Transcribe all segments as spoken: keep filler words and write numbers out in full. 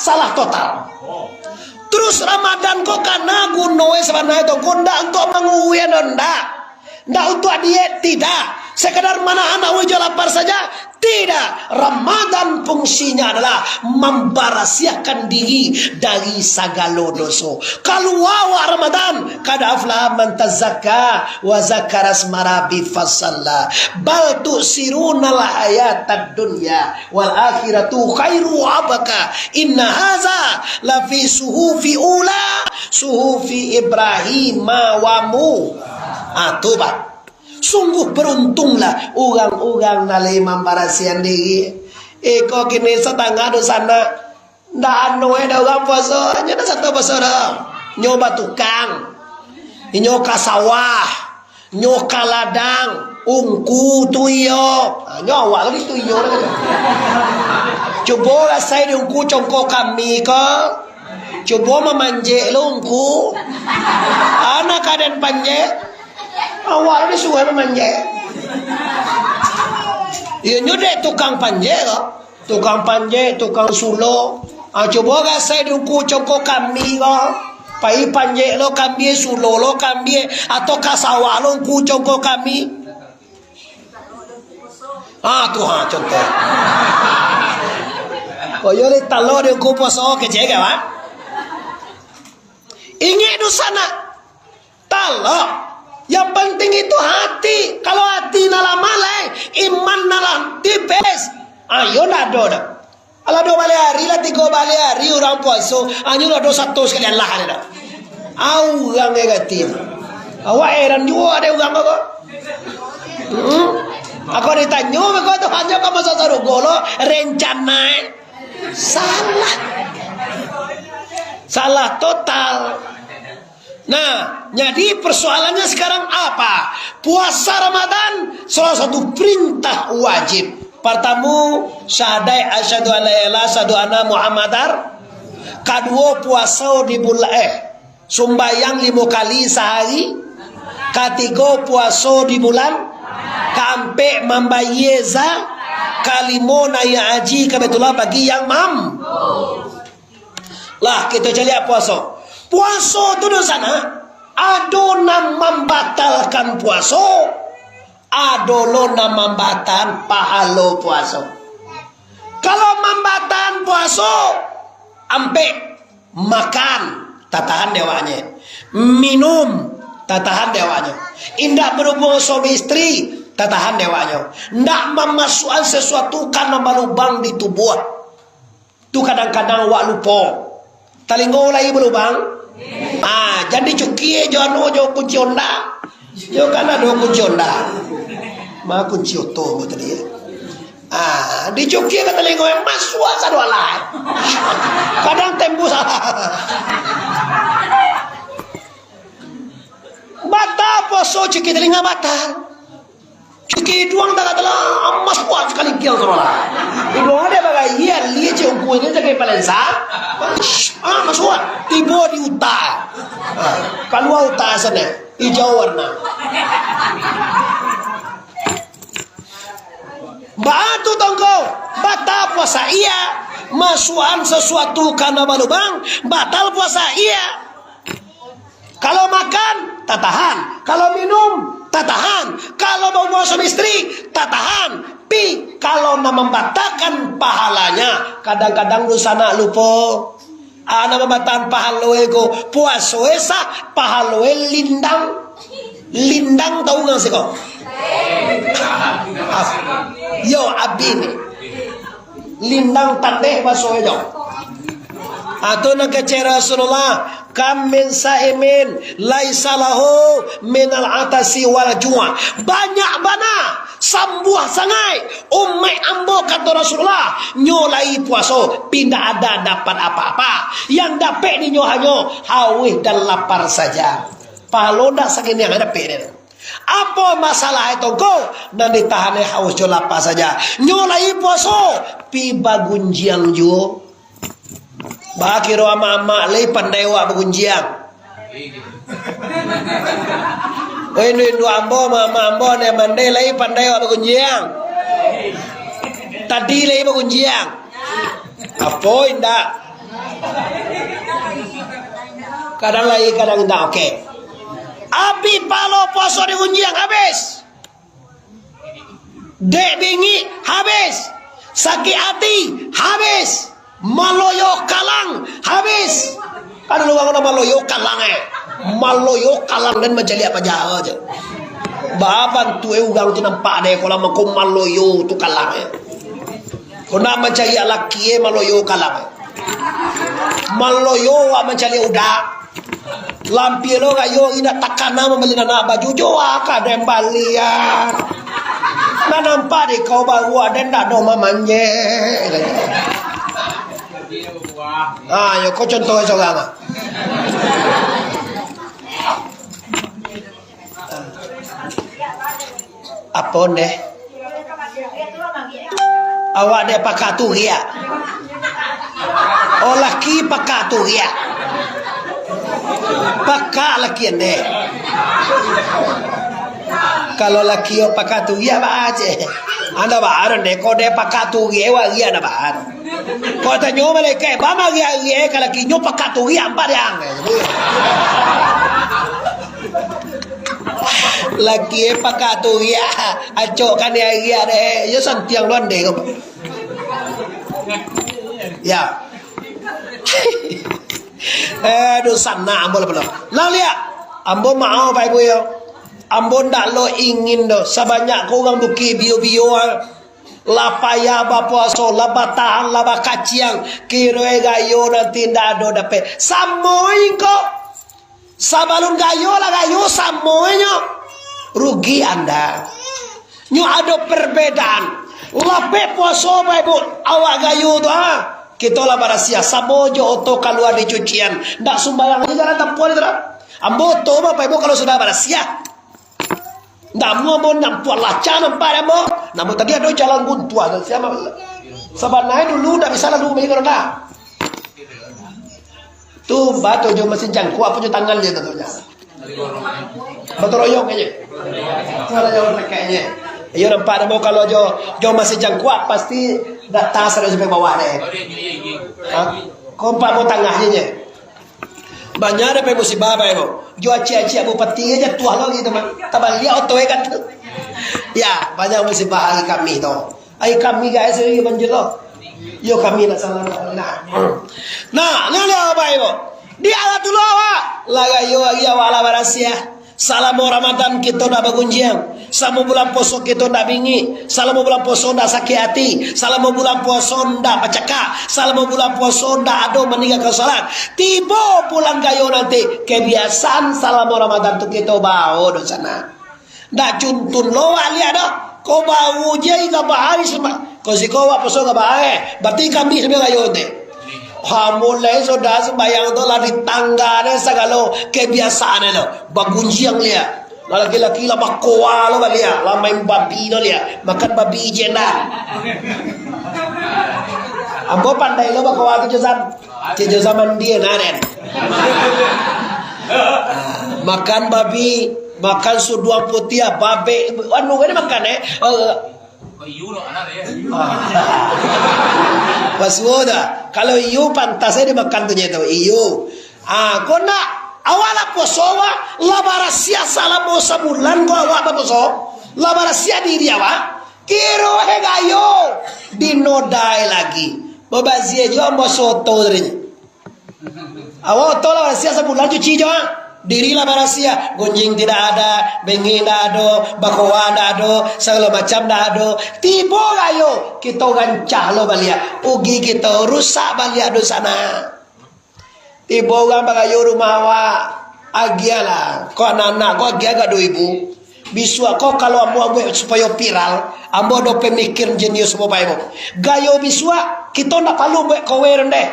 Salah total. Terus Ramadan ko kana guno e sabananyo tu, ko ndak untuak manguruih ando, ndak. Ndak untuak diet, tidak. Sekadar manahan awak jo lapar saja, tidak. Ramadan fungsinya adalah mambarasiahkan diri dari sagalo doso. Kalua awak Ramadan, qad aflaha man tazakka wa zakara isma rabbi fasalla. Bal tu'sirunal hayatad dunya wal akhiratu khairu wa abqa. Inna haza lafi suhufi ula, suhufi Ibrahim wa Mu. Ah, tu, bah. Sungguh beruntunglah urang-urang nan lai mambarasiahan diri. Iko kini satangah dunsanak. Ndak anu e doh urang puaso, nyo ndak sato puaso doh. Nyo batukang. Inyo ka sawah, nyo ka ladang, ungku tu iyo. Ha, nyo awak lagi tu iyo. Cubo rasai di ungku congko kami ko. Cubo mamanjek lo ungku. Ana kaden panjek. Awak lagi suruah mamanjek. Iyo nyo dek tukang panjek ko. Tukang panjek, tukang sulo. Ah, cubo rasai di ungku congko kami ko. Pai panjek lo kambie, sulo lo kambie, atau ka sawah lo ungku congko kami. Ah, tu ha contoh. Koyo le talo di ungku puaso kecek kan, Wan? Ingek dunsanak. Talok. Yang penting itu hati. Kalau hati nan lah malai, iman nan lah tipis, ayo ndak ado dah. Alah duo baleh ari, lah tigo baleh ari urang puaso, anyo lah doso sato sakali alah dah. Au urang e gati. Awak heran juo ado urang ko. Hmm? Ako ditanyo, mako tu hanyo ka masuak sarugo lo, rencana e salah. Salah total. Nah, jadi persoalannya sekarang apa? Puasa Ramadan salah satu perintah wajib. Partamo, syahadaik asyhadu an la ilaha illallah, asyhadu anna Muhammadar. Kaduo, puaso di bulan, eh, sumbayang limo kali sahari. Katigo, puaso di bulan. Kaampek, mambayie za-, kalimo, naiak haji ka Baitullah bagi yang mam-, Lah, kito caliak puaso. Puaso tu dunsanak, ado nan mambatalkan puaso, ado lo nan mambatahan pahalo puaso. Kalau mambatahan puaso, ampek, makan, tatahan dek awaknyo. Minum, tatahan dek awaknyo. Indak bahubuang suami istri, tatahan dek awaknyo. Ndak mamasuakan sasuatu ka nan balubang di tubuah. Tu kadang-kadang awak lupo. Talingo lai balubang? Ah, jan dicukie jo anu, jo kunci onda. Yo kan ado kunci onda. Ma kunci oto mo tadi, eh. Ah, dicukie ka talingo, eh, masuak sadoalah, eh. Kadang tembus. Batal puaso, cukie talingo batal. Cukie iduang tak katalah, amas kuat sakali kiang sadoalah. Iduang ado bagai, iyo, lia cik ungku ini jagai palensa. Ah, masuak. Tibo di utak. Ah, kalua utak sanak. Ijau warna. Baa tu tongko, batal puasa iya, masuakan sasuatu ka nan balubang, batal puasa iya. Kalau makan, tatahan. Kalau minum, tatahan. Kalau bahubuang suami istri, tatahan. Pi, kalau nan mambatalkan pahalanya, kadang-kadang dunsanak lupo. Ah, nan mambatalkan pahalo e ko, puaso e sah, pahalo e lindang. Lindang tau urang siko? Yo, abih ni. Lindang tandeh baso e jo. Atau nan kecek Rasulullah, "Kam min saimin laisa lahu minal atasi wal jua'." Banyak bana, sambuah sangaik umaik ambo, kato Rasulullah, nyo lai puaso, pi ndak ado dapat apa-apa. Yang dapek dinyo hanyo hauih dan lapar saja. Pahalo ndak saginiang dapek dinyo. Apo masalah e tongko? Nan ditahan e haus jo lapa saja. Nyo lai puaso, pi bagunjiang juo. Bakiro amak-amak lai pandai awak bagunjiang. Oi, indu-indu ambo, amak-amak ambo, nan mandai lai pandai awak bagunjiang. Tadi lai bagunjiang. Apo indak? Kadang lai, kadang indak, oke. Abih pahalo puaso di gunjiang, habis. Dek bingik, habis. Sakik ati, habis. Maloyo kalang, habis. Ado urang nan maloyo kalang, eh. Maloyo kalang den mancaliak paja se. Baa bantuak, eh, urang tu nampak dek ko lah mako maloyo tu kalang, eh. Ko nak mancaliak laki, eh, maloyo kalang, eh. Maloyo awak mancaliak udak. Lampia lo rayo indak takana mambali nan anak baju jo, ah, ka den bali, ah. Nan nampak di kau baru aden ndak doh mamanjek. Ah, yo ko contoh surang, ah. Apo ndeh? Awak dek pakak turiak. Oh, laki pakak turiak. Pakak laki ndeh. Kalau laki yo pakak turiak, baa je. Anda baa ndeh, kok dek pakak turiak, wariak anda baa. Kok tanyo malaikat, baa mariak-riak ka laki nyo pakak turiak ampek dek ang. Laki e pakak turiak, acok kan di ari deh. Yo santiang lu andeh ko. Ya. Eh, dosa nak ambo lah pulo. Lah liak. Ambo maaf, Bapak Ibu yo. Ambo ndak lo ingin doh. Sabanyak ko urang bukik bio-bio, ah. Lah payah bapuaso, lah batahan, lah bakaciang. Kiro e gayo nanti ndak ado dapek. Samo ingko. Sabalun gayo lah gayo, samo inyo. Rugi anda. Nyo ado perbedaan. Lapeh puaso, Bapak Ibu, awak gayo tu, ha. Kito lah barasiah. Samo jo oto kalua di cucian. Ndak sumbayang aja jalan tampuah itu, dah. Ambo oto, Bapak Ibu, kalau sudah barasiah. Ndak amuah ambo nampuak laca nampak dek ambo. Namo tadi ado jalan buntuah tu, siapa? Sabananyo dulu ndak bisa lalu, Bapak Ibu, dah. Tu, bato jo masin cangkuak, apo jo tangan je tu, tu, nya. Bato royong aja. Tu ado jo pakai aja. Iyo, nampak dek ambo kalau jo, jo masin cangkuak, pasti dek atas ado sampai bawah deh. Ha? Ko nampak ambo tangah je, nya. Banyak dapek musibah, Bapak Ibu. Jo aciak-aciak bupati aja tuah lo gitu, mah. Tabaliak oto e kan tu. Ya, banyak musibah hari Kamih tu. Ai kami, guys, yo manjelo. Yo kami nak salah, nak. Nah, nah, nah, Bapak Ibu. Di awak tu lo awak. Lah gayo ari awak lah barasiah. Salamo Ramadan kito ndak bagunjiang. Salamo bulan puaso kito ndak bingik. Salamo bulan puaso ndak sakik ati. Salamo bulan puaso ndak bacakak. Salamo bulan puaso ndak ado maninggakan salat. Tibo bulan gayo nanti, kebiasaan salamo Ramadan tu kito bao doh sanak. Ndak cuntun lo wak liak doh. Ko baru je iga bahari sumba-, ko siko wak poso iga bahari, berarti kami sambiang rayo te. Ha, mulai sudah sumbayang tu lah di tangga ne sagalo kebiasaan ne lo. Bagunjiang liak. Lah laki-laki lah bakoa lo baliak, lah main babi lo liak. Makan babi je ndak. Ambo pandai lo bakoa tu, Jozan. Cek jo zaman dia, nah, den. Ah, makan babi, makan suduang putiah, babek, anu, ini makan, eh. Eh, ah. Pasuo dah. Kalau iyo pantas saya dimakan tu, nyo tu. Iyo. Ah, kau nak awak lah puaso, awak lah barasiah salamo sabulan, kau awak bapuaso. Lah barasiah diri awak. Kiro he gayo, dinodai lagi. Babazia juo ambo soto tadi. Awak oto lah barasiah sabulan cuci juo, ah. Diri lah barasiah, gunjing tidak ada, bengik ndak ado, bakoa ndak ado, sagalo macam ndak ado. Tibo gayo, kito rancah lo baliak. Ugi kito, rusak baliak doh sanak. Tibo urang bagayo rumah awak, agiahlah. Ko anak-anak ko agiah agak duo ribu. Bisuak ko kalau ambo buek supayo viral, ambo ado pamikir jenius, Bapak Ibu. Gayo bisuak, kito ndak paralu buek kowe deh.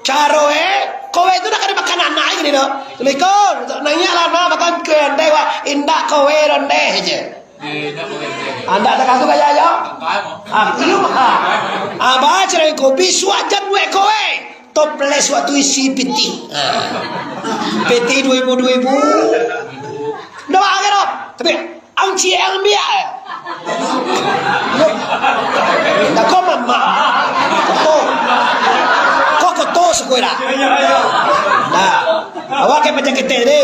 Caro e, kowe tu ndak ka dimakan anak gini doh. Assalamualaikum. Naiaklah anak makan kowe deh, wak. Indak, kowe deh je. Andak takah tu gaya yo. Ah, iyo, ah. Ah, baca dari ko, bisuak jan buek kowe. Toples waktu isi piti. Ah. Piti duo ribu, duo ribu. Ndak bahagia doh. Tapi ang ciek ang biak. Ndak ko mamak. Ko. Nah, awak ka pacah ketek ni.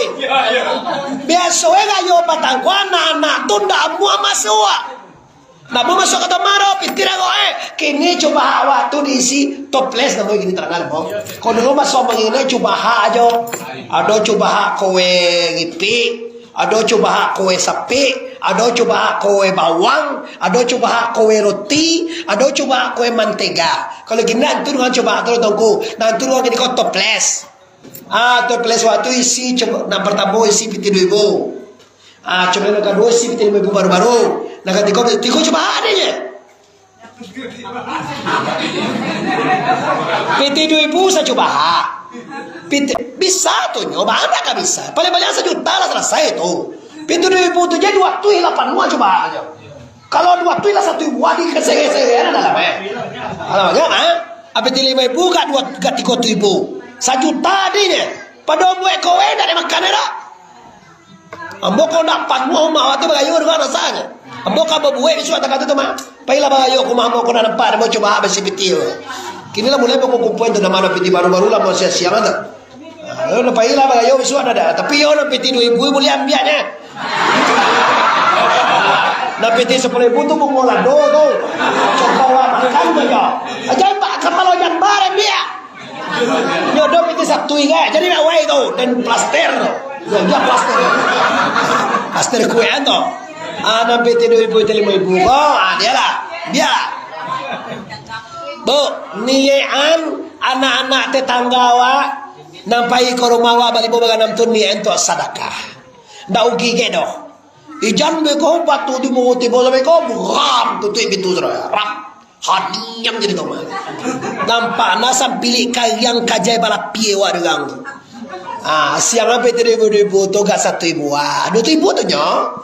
Biaso e rayo patang ko anak-anak tu ndak amuah masuak. Ndak amuah masuak ka kamari, pitih dah ko, eh. Kini cubaha awak tu diisi toples namo kini tarangan, bo. Ko dulu maso mangini cubaha ajo. Ado cubaha kowe ripik, ado cubaha kowe sapik, ado cubaha kowe bawang, ado cubaha kowe roti, ado cubaha kowe mantega. Kalau kini ndak antu dengan cubaha tu, Tuangku. Ndak antu dengan kini ko toples. Ah, toples waktu isi cuba, nan partamo isi pitih duo ribu. Ah, cuman nan kaduo isi pitih limo ribu baru-baru. Nan katigo, tigo cubaha adanya. Pitih duo ribu sacubaha. Pitih, bisa tu nyo, bana ka bisa. Paling banyak sajuta lah salasai tu. Pitih duo ribu tu je duo ratuih lapan buah cubaha nyo. Kalau duo ratuih lah satu ribu adi ka sere-sere, ada dalam, eh. Alah, banyak, ah. Pitih limo ribu ka duo, ka tigo ribu. Sajuta adanya. Pado buek kowe ndak dimakan, eh, dak? Ambo ko ndak panuah rumah awak tu bagayo dengan rasanya. Ambo ka babuek bisuak takah tu mah. Pailah bagayo ka rumah ambo ko, ndak nampak ambo cubaha basi pitih. Kini lah mulai bakumpua tu, nan mano pitih baru-baru lah, ambo siang-siang tu. Nah, yo, lah pailah bagayo bisuak dah, dah. Tapi yo, nan pitih duo ribu buliah ambiaknyo. Nan pitih sapuluah ribu tu bungo lado tu. Coba awak makan tu yo. Aja pak kapalo jambar ambiak. Nyodo pitih satu ingat, jadi nak wai tu, dan plaster tu. Ya, dia plaster. Plaster kuek tu. Ah, nan pitih duo ribu, pitih limo ribu. Oh, ah, dia lah. Dia. Bu, niyekan anak-anak tetangga awak, nan pai ka rumah awak balimo baganam tu niyekan tu sadakah. Ndak ugi ge doh. Ijan beko batu di muko tibo sampai ko, buram, tutuik pintu sudah. Rap. Hadiam jadi tu mah. Nampak na sampilik kariang kajai balapie wak dengan tu. Ah, siang sampai tu duo ribu, duo ribu tu gak satu ribu ah. Duo ribu tu nyo.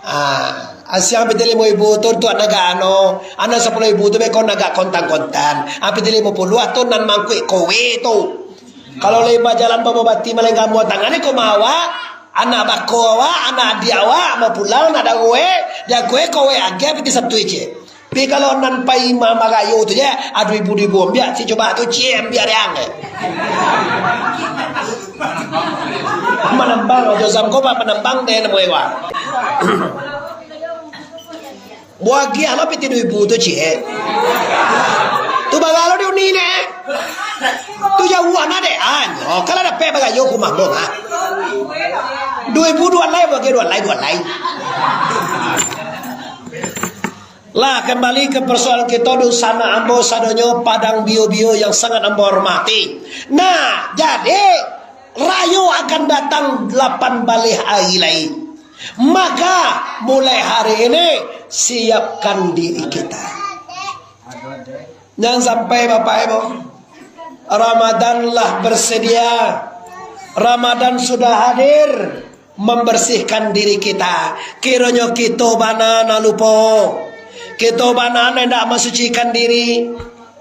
Ah, siang sampai tu limo ribu tu tu anak gak ano, anak sapuluah ribu tu beko nak gak kontan-kontan. Sampai tu limo puluah tu nan mangkuik kowe tu. Kalau lai bajalan bamobati malenggang buah tangan ni ko mawa, anak bako awak, anak adiak awak, mau pulang, nak dawe, dia kue kowe agiah pitih satu ije. Tapi kalau nan pai ma-, marayo tu je, adu ibu-ibu ambiak si coba tu cie ambiak riang. Manambang ojo sam ko manambang deh namo ewa. Buagiah lah pitih duo ribu tu, ciek. Tu bagalo di uni ne. Tu jauah na dek. Anyo, kalau dapek bagayo kumah mo, ha. Duo ribu duo lai, bagi duo lai, duo lai. Lah, kembali ke persoalan kita, dunsanak ambo sadonyo Padang Bio-Bio yang sangat ambo hormati. Nah, jadi, rayo akan datang lapan baleh ari lai. Maka, mulai hari ini, siapkan diri kita. Jangan sampai, Bapak Ibu, Ramadan lah bersedia, Ramadan sudah hadir, membersihkan diri kita. Kironyo kito bana nan lupo, kito bana nan indak masucikan diri,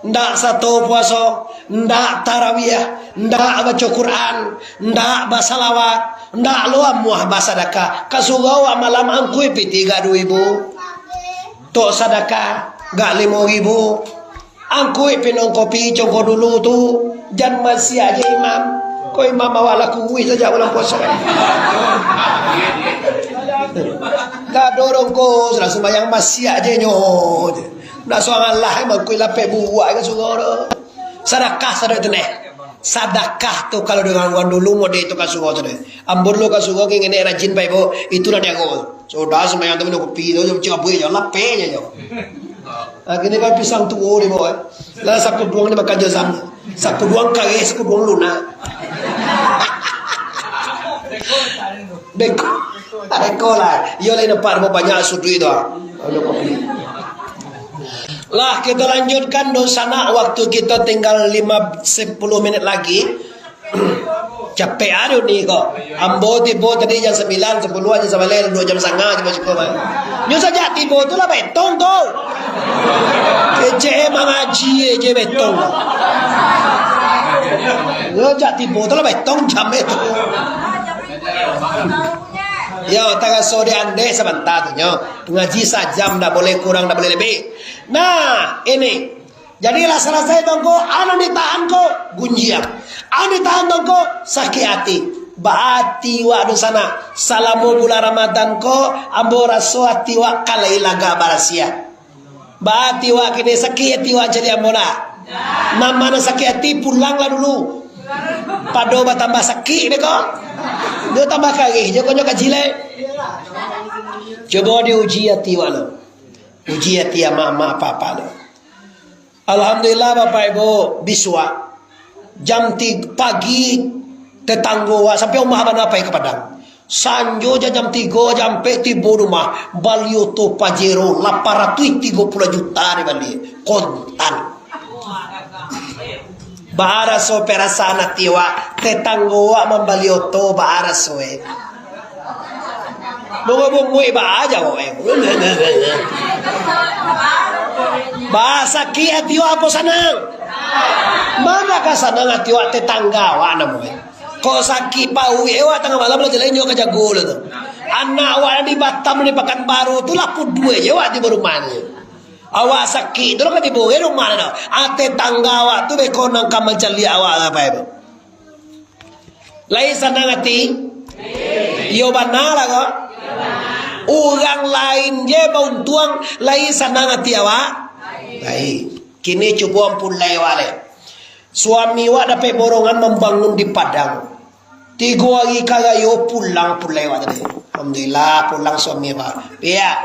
ndak sato puaso, ndak tarawih, ndak baco Quran, ndak basalawat, ndak lo amuah basadakah. Ka surau malam angkui pitih gak duo ribu. Tok sadakah gak limo ribu. Angkui pinong kopi congko dulu tu, jan masiak je imam. Ko imam awak lah kuruih sajak bulan puaso. Gak dorong ko, sudah sumbayang masiak je nyo. Nak suang alah, emang kui lapeh buak ka surau tu. Sadakah sadonyo tu neh. Sadakah tu kalau dengan urang dulu mode tu ka surau tu neh. Ambo dulu ka surau, ngenek rajin pai bo. Itu lah diago. Sudah sumbayang tu minum kopi tu, cik abuih je, lapeh je nyo. Ah, kini kan pisang tuo di bawah. Lah sakuduang ni makan jazam. Sakuduang kareh, sakuduang lunak. Beko. Beko lah. Iyo lah nampak banyak sudui tu. Lah, kita lanjutkan dunsanak. Waktu kita tinggal lima, sepuluh menit lagi. Capek aduh ni ko. Ambo tibo tadi jam sambilan, sapuluah jam sabaleh, duo jam satangah tibo siko, Bang. Nyo sajak tibo tu lah baetong tu. Kecek mangaji je baetong. Nyo sajak tibo tu lah baetong jam itu. Yo, taraso di andeh sabanta tu nyo. Ngaji sajam, ndak boleh kurang, ndak boleh lebih. Nah, ini. Jadi lah salasai bangko, anak ditahan ko gunjiang, anak ditahan bangko sakik ati. Baati wak dunsanak, salamo bulan Ramadan ko, ambo raso ati wak ka lai lagak barasiah. Baati wak kini sakik ati wak jadi ambo nak. Nan ma nan sakik ati, pulanglah dulu. Pado batambah sakik deh ko. Dio tambah karih jo konyo kaji lai. Cubo diuji ati wak lo. Uji ati amak-amak, apak-apak lo. Alhamdulillah, Bapak Ibu, bisuak jam tigo pagi, tetanggo wak sampai umah bana pai ka Padang. Sanjo ja jam tigo, jam ampek tibo di umah, bali oto Pajero lapan ratuih tigo puluah juta dibali, kontan. Baraso perasaan ati wak, tetanggo wak mambali oto, baraso, eh. Bungo-bungo ba aja kok, eh. Ba sakik ati wak apo sanang? Mana ka sanang ati wak tetangga wak namo, eh. Kok sakik pauik, eh, wak tangah malam lah jalai nyo ka jago lah tu. Anak wak di Batam, di Pakanbaru tu lah pudua je wak di rumah ni. Awak sakik tu lah ka tibo rumah ni tu. Ah, tetangga wak tu beko nan ka mancaliak awak apo tu. Lai sanang ati? Iyo bana lah ko. Urang lain je bauntuang, lai sanang ati awak? Lai. Kini cubo ampulai wak lai. Suami wak dapek borongan mambangun di Padang. Tigo ari ka rayo pulang pulai wak tadi. Alhamdulillah, pulang suami wak. Piak.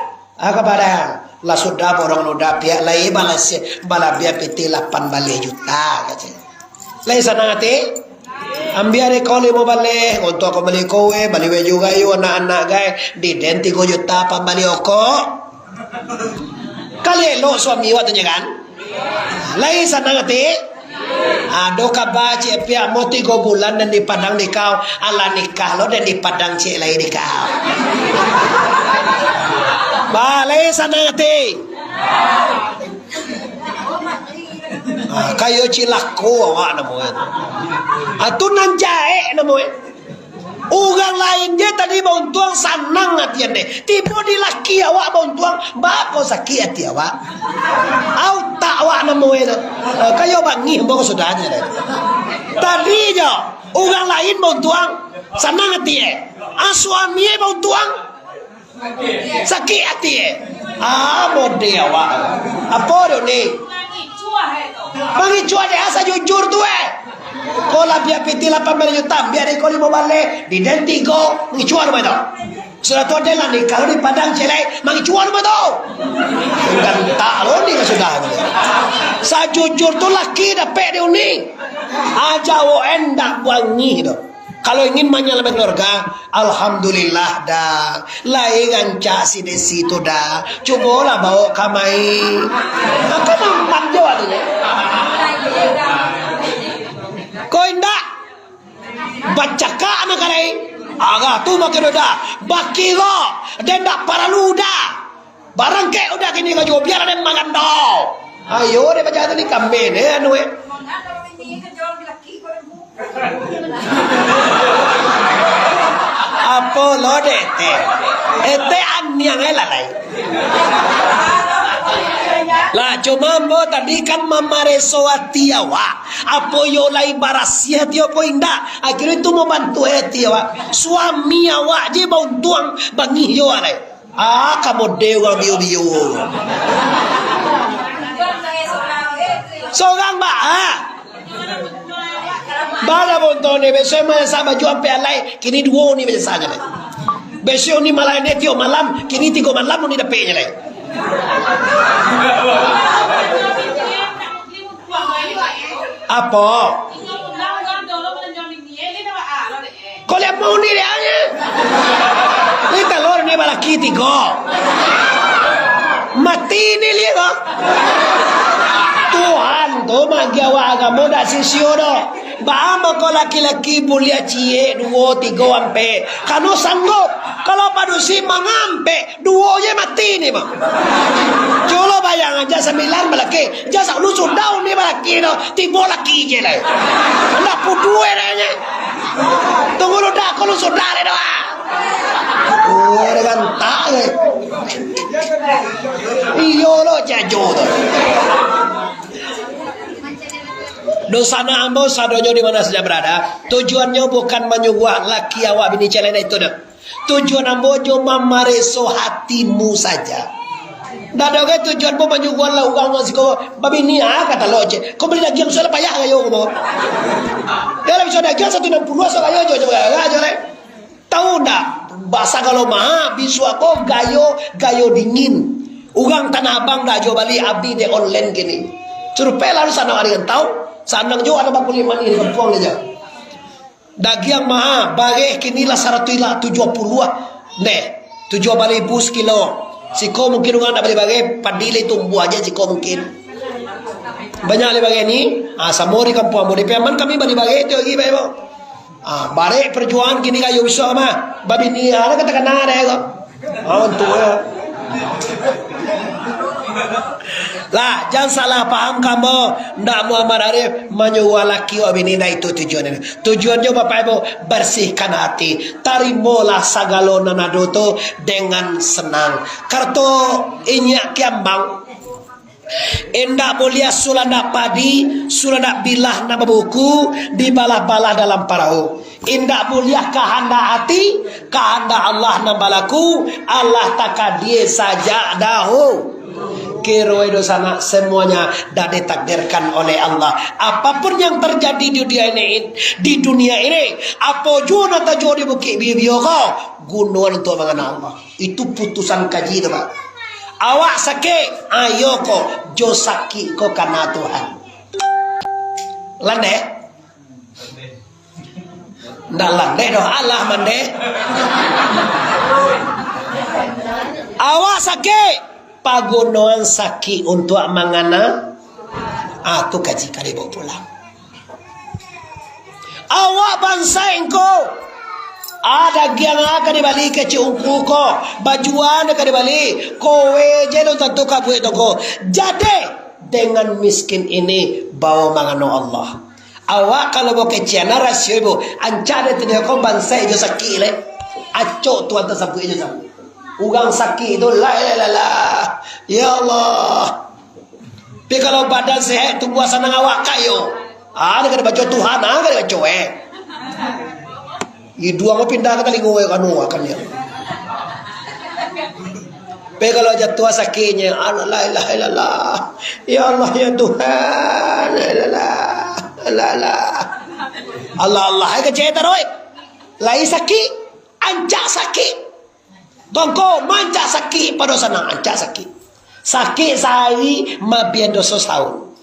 Ah, ka Padang. Lah sudah borongan udah, piak lai balas, balabiah pitih lapan baleh juta, kecek. Lai sanang ati? Ambiak dek ko limo baleh, untuak ko bali kowe, bali baju rayo, anak-anak gai, di den tigo juta pambali okok. Kali elok suami wak tu nyo kan? Lai sanang ati? Ado kaba ciek piak mo tigo bulan den di Padang di kau, alah nikah lo den di Padang ciek lai di kau. Ba, lai sanang ati? Ah, kayo cilako awak namo e. Ah, tu nan jahek namo e. Urang lain je tadi bauntuang, sanang ati an deh. Tibo di laki awak bauntuang, baa kok sakik ati awak? Utak awak namo e tu. Ah, kayo bangih ambo ko sudah nyo deh. Tadi jo urang lain bauntuang, sanang ati e. Ah, suami e bauntuang, sakik ati e. Ah, mode awak. Apo tu ni? Mangicuah dek asa jujur tu e. Ko labiah pitih lapan baleh juta, ambiak dek ko limo baleh, di den tigo, mangicuah rumah tu. Sudah tu ado lah nikah di Padang ciek lai, mangicuah rumah tu. Gantak lo ni ka sudah ni. Sajujur tu laki dapek di uni. Aja O N dak bangih tu. Kalau ingin manyalamaik keluarga, alhamdulillah dah. Lai rancak si Desi tu dah. Cubolah baok kamari. Aku mampan jo tu. Ko indak. Bacakak nak kadai. Agak tu makin udah. Bakiro. Den dak paralu udah. Barangkek udah kini ko juo, biar den magando. Ayo, den bajalan ni kambing, eh, anu, eh. Apo lo dek teh? Eh, teh aniang, eh, lalai. Lah, cuma ambo tadi kan mamareso ati awak. Apo iyo lai barasiah ati apo indak? Akhirnyo tu mambantu ati awak. Suami awak je bauntuang, bangih jo awak lai. Ah, ka mode urang bio-bio. Sorang baa? Baa lah bonto ni, beso masak baju ampek alai, kini duo ni biasonyo lai. Beso ni malam ni tiok malam, kini tigo malam ni dapeknyo lai. Apo? Ko liak muni liak nyo. Ni talor ni balaki tigo. Mati ni liak ko. Tuhan tu maagiah awak agamo dak sisio doh. Baa mangko laki-laki buliah ciek duo, tigo, ampek? Kano sanggup. Kalau padusi mangampek, duo je mati ni mah. Cubo bayang aja sambilan balaki, ja saulu sudah ni balaki tu, tibo laki je lai. Ndak pudueh dek nyo. Tunggu ludah ko lu sudah dek doh. Oh, ada gantak je. Iyo lo jajo tu. Dunsanak ambo sadonyo di mana saja barada, tujuannyo bukan manyuguah laki awak bini ciek lain itu doh. Tujuan ambo jo mamareso hatimu saja. Ndak ado gai tujuan ambo manyuguah lah urang nan siko babini, ah, kato lo ciek. Ko bali dagiang sudah payah gayo ko. Yo lah bisa dagiang satu enam puluh asa gayo jo, jo, gayo jo, leh. Tahu ndak? Basagalo maha, bisuak ko gayo, gayo dingin. Urang Tanah Abang ndak jual bali, abih dek online kini. Survei lah di sana, ari nan tahu. Sanang jo ado bakulik manih di kampuang aja. Dagiang maha, bareh kini lah saratuih lah, tujuah puluah. Neh, tujuah bali ribu sakilo. Siko mungkin urang ndak bali bareh, padi lai tumbuah aja siko mungkin. Banyak lai bareh ni. Ah, samo di kampuang ambo di Piaman kami bali bareh tu lagi, baik, bo. Ah, barek perjuangan kini kayo bisuak mah. Babini, ah, lah kata kana deh ko. Ah, untuak yo. Lah, jan salah paham ka ambo. Ndak Muhammad Arif manyuruah laki awak bini, ndak itu tujuan. Tujuan jo Bapak Ibu, bersihkan hati. Tarimolah sagalo nan ado tu dengan senang. Karato inyak kiambang. Indak buliah sulandak padi, sulandak bilah nan babuku, dibalah-balah dalam parahu. Indak buliah kahandak ati, kahandak Allah nan balaku, Allah takadia sajak dahu. Kiro dunsanak, semuanya dah ditakdirkan oleh Allah. Apapun yang terjadi di dunia ini, di dunia ini, apo juo nan tajuo di Bukik Biobio ko, gunoan untuak mangana Allah. Itu putusan kaji tu, Pak. Awak sakik, ayo ko, jo sakik ko kana Tuhan. Landek? Ndak landek doh, alah mandek. Awak sakik, pagunoan sakik untuak mangana. Ah, tu kaji ka dibawa pulang. Awak bansaik ko, ah, dagiang ah ka dibali kecek ungku ko, baju ah ka dibali, kowe je lo tantu ka buek toko. Jadi, dengan miskin ini, bawa mangano Allah. Awak kalau mau kecekan, rasio ibu, ancak dek tu dia ko bansaik jo sakik le. Acok Tuhan tasabuik jo sakik. Urang sakik tu, la ilaha illallah. Ya Allah. Tapi kalau badan sehat, tubuah sanang, awak kayo. Ah, dia kada baco Tuhan, ah, kada baco, eh. Iduang pindah ka talingo, eh, kanu akan dia. Tapi kalau jatuah sakitnya, ah, la ilaha illallah. Ya Allah, ya Tuhan, la ilaha illallah. La ilaha. Allah, Allah, eh, kecil taruh, eh. Lai sakik, ancak sakik. Tongko mancak sakik pado sanang, ancak sakik. Sakik sahari, mabian doso satahun.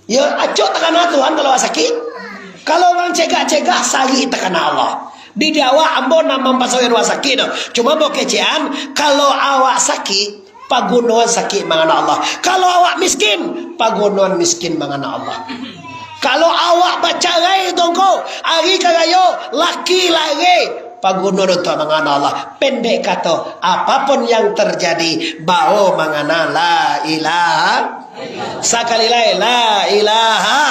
Yo, acok takana Tuhan kalau awak sakik. Kalau urang cegak-cegak, sahari takana Allah. Di, di awak ambo nak mampasawi awak sakik tu. Cuma ambo kecekan, kalau awak sakik, pagunoan sakik mangana Allah. Kalau awak miskin, pagunoan miskin mangana Allah. Kalau awak bacarai, tongko, ari ka rayo, laki lari, pagunoan untuak mangana Allah. Pendek kato, apapun yang terjadi, bawa mangana la ilaha. Sakali lai, la ilaha.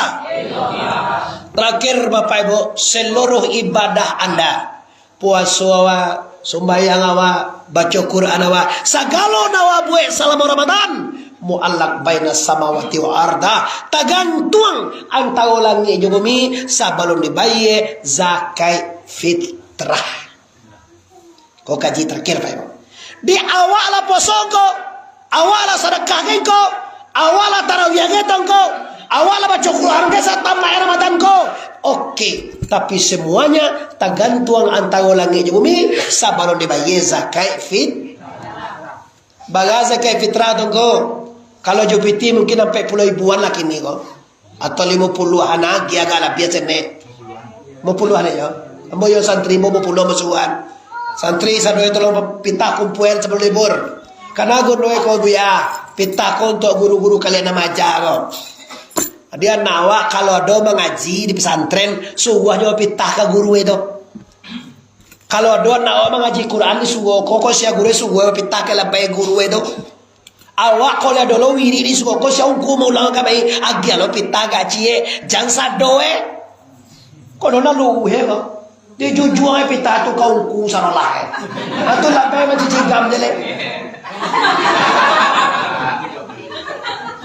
Terakhir, Bapak Ibu, seluruh ibadah Anda, puaso awak, sumbayang awak, baco Quran awak, sagalo nan awak buek salamo Ramadan, muallak baina samawati wa arda, tagantuang antaro langik jo bumi, sabalun dibayie zakat fitrah. Ko kaji terakhir, Pak Imam. Di awak lah puaso ko, awak lah sadakah ko, awak lah tarawih ko, awak lah baco Quran ko, satamat Ramadan ko. Oke, tapi semuanya tagantuang antaro langik jo bumi, sabalun dibayie zakat fit-, bara zakat fitrah tu ko. Kalau jo piti mungkin ampek puluah ribuan lah kini ko. Atau limo puluahan lagi, agak labiah senek. Limo puluahan yo. Ambo yo santri, ambo limo puluah masuakan. Santri sadonyo tolong pitah kumpuan sabalun libur. Karano guno ko buya, pitah ko untuak guru-guru kalian nan maaja ko. Jadi anak awak kalau ado mangaji di pesantren, suruahnyo pitah ka guru itu. Kalau ado anak awak mangaji Quran di surau ko, ko sia guru suruah pitah ka labai guru itu. Awak ko lah dolo wirik di suko, ko sia ungku maulang kamari, agiah lo pitah gaji, eh. Jan sado, eh. Ko dona luruih, eh, ko. Di jujuang, eh, pitah tu ka ungku sarolah, eh. Atu labai mancicigam je, leh.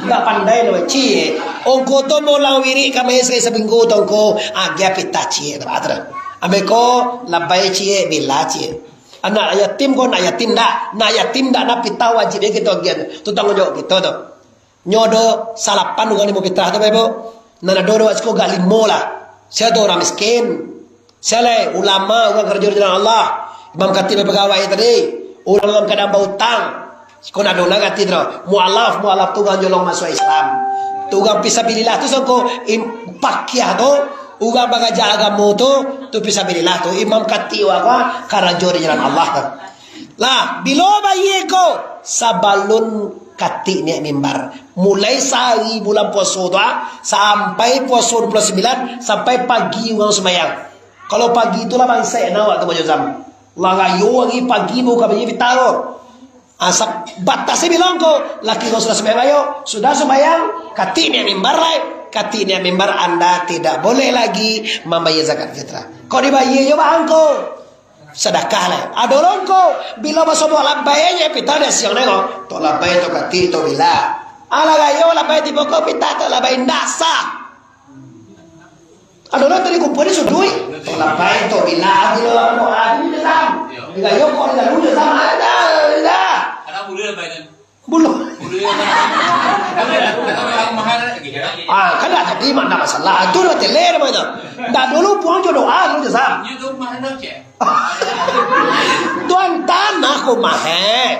Dak pandai doh, ciek. Ongko tu molang wirik kami sakali saminggu tu ongko, agiah pitah ciek, dak ado. Ambe ko labai ciek, bila ciek. Anak yatim ko, anak yatim dak? Anak yatim dak, nak pitah wajib kito agiah. Tu tanggung jawab kito tu. Nyo do salapan urang nimo pitah tu, Bapak Ibu. Nan ado do siko gak limo lah. Sia tu urang miskin. Sia lai, ulama, urang karajo di jalan Allah. Imam Khatib pagawai tadi. Urang dalam keadaan bautang. Siko nak dolang ati tu. Mualaf, mualaf tu urang jolong masuak Islam. Tu urang fisabilillah tu sangko im-, pakiah tu, urang baraja agamo tu, tu fisabilillah tu. Imam Khatib urang karajo di jalan Allah. Lah, bilo bayie ko? Sabalun katik naiak mimbar. Mulai sahari bulan puaso tu, ah, sampai puaso dua puluh sembilan, sampai pagi urang sumbayang. Kalau pagi tu lah bansaik na awak tu, Bang Jozam. Lah rayo hari pagi buka bini pitaro. Ah, sa-, batasnyo bilang ko, laki kau sudah sumbayang rayo, sudah sumbayang, katik naiak mimbar lai, katik naiak mimbar anda tidak boleh lagi mambayar zakat fitrah. Kok dibayar jo bangko? Sadakah lai. Ado lo ko, bilo basobok labai nyo pitah dah siang nengok. Tok labai, tok katik, tok bila. Alah rayo labai tibo ko pitah tok labai ndak sah. Ado lo tadi kumpul di suduik. Tok labai, tok bila, bilo ado adi di dalam. Di rayo ko di dalam di dalam ada, ada. Bulu. Ah, kan dah tadi mana masalah. Itu dah tele nama itu. Dah dulu pulang jo doa dulu je, Sam. Tuan tanah ko mahal.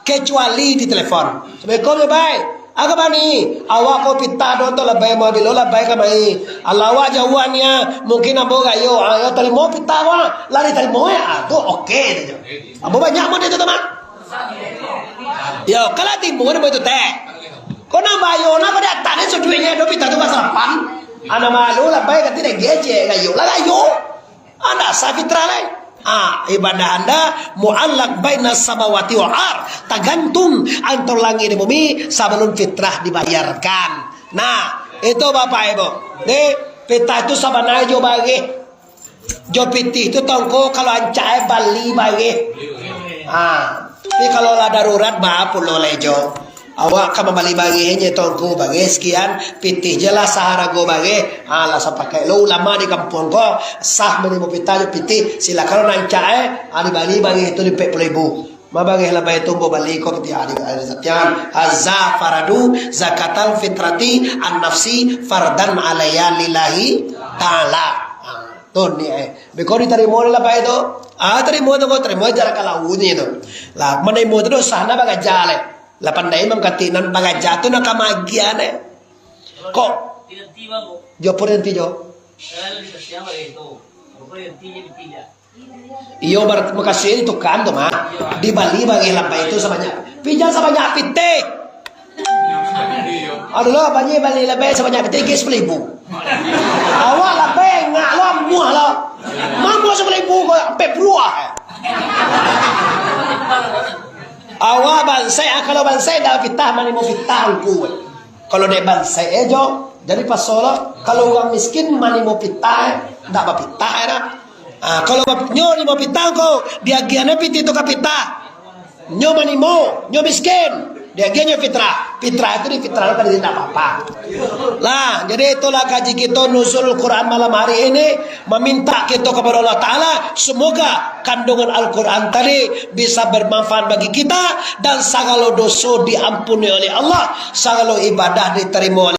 Kecuali di telepon. Assalamualaikum, ya, bai. Aga bani, awak ko pitah do tu labai, mau bilo labai ka mai. Alah awak jauah nian, mungkin ambo rayo, ah, yo tarimo pitah ko. Lah ditarimo ya, ah, tu oke sajo. Ambo banyak mo di tu, Mak. Yo, kalau timbun namo itu teh. Ko nan bayo na ko di ateh ni suduiknyo ado pitah tu ka salapan. Ana malu labai ka ti dek gejek gayo lah gayo. Anda sah fitrah lai. Ah, ibadah anda muallak baina samawati wal ar, tagantung antaro langik dan bumi sabalun fitrah dibayarkan. Nah, itu Bapak Ibu. Ni, pitah itu sabananyo jo bareh. Jo pitih tu tongko kalau ancak e bali bareh. Ha, tapi kalau lah darurat ba pulo lai jo. Awak ka mambali bareh nyo tongko bareh sekian, pitih je lah saharago bareh. Ha, lah sapakaik lo ulama di kampuang ko, sah manimo pitah jo pitih, silakan lo nan ancak e, ha, dibali bareh tu di ampek puluah ribu. Mabareh labai tu ambo bali ko pitih ari, ari satian. Haza faradu zakatal fitrati an nafsi fardan alaiya lillahi ta'ala. Ha, tu ni eh. Beko ditarimo labai tu. Ah, tarimo tu ko, tarimo jarak ka launyo tu. Lah, manimo tu dosa na bagaja lai. Lah pandai mangkati nan bagaja tu nak kamagian eh. Kok? Jopo nanti jo. Iyo, bar-, makasih itu kan tu, Mak. Dibali bareh labai tu sabanyak. Pinjam sabanyak pitih. Aduh lo, banyak bali labai sabanyak pitih, gis sapuluah ribu. Awak labai, ngak lo, muah lo. Mambo sapuluah ribu ko, ampek puluah. Awak bansaik, ah, kalau bansaik dah pitah, manimo pitah angku. Kalau dek bansaik e jo, jadi paso lo. Kalau urang miskin manimo pitah, eh, ndak bapitah e dah. Ah, kalau bap-, nyo nimo pitah ko, diagiahnyo pitih tu ka pitah. Nyo manimo, nyo miskin, diagiahnyo fitrah. Fitrah itu difitrah kan tidak apa-apa. Lah, jadi itulah kaji kita Nuzul Quran malam hari ini, meminta kita kepada Allah Ta'ala, semoga kandungan Al-Quran tadi bisa bermanfaat bagi kita, dan sagalo doso diampuni oleh Allah, sagalo ibadah diterima oleh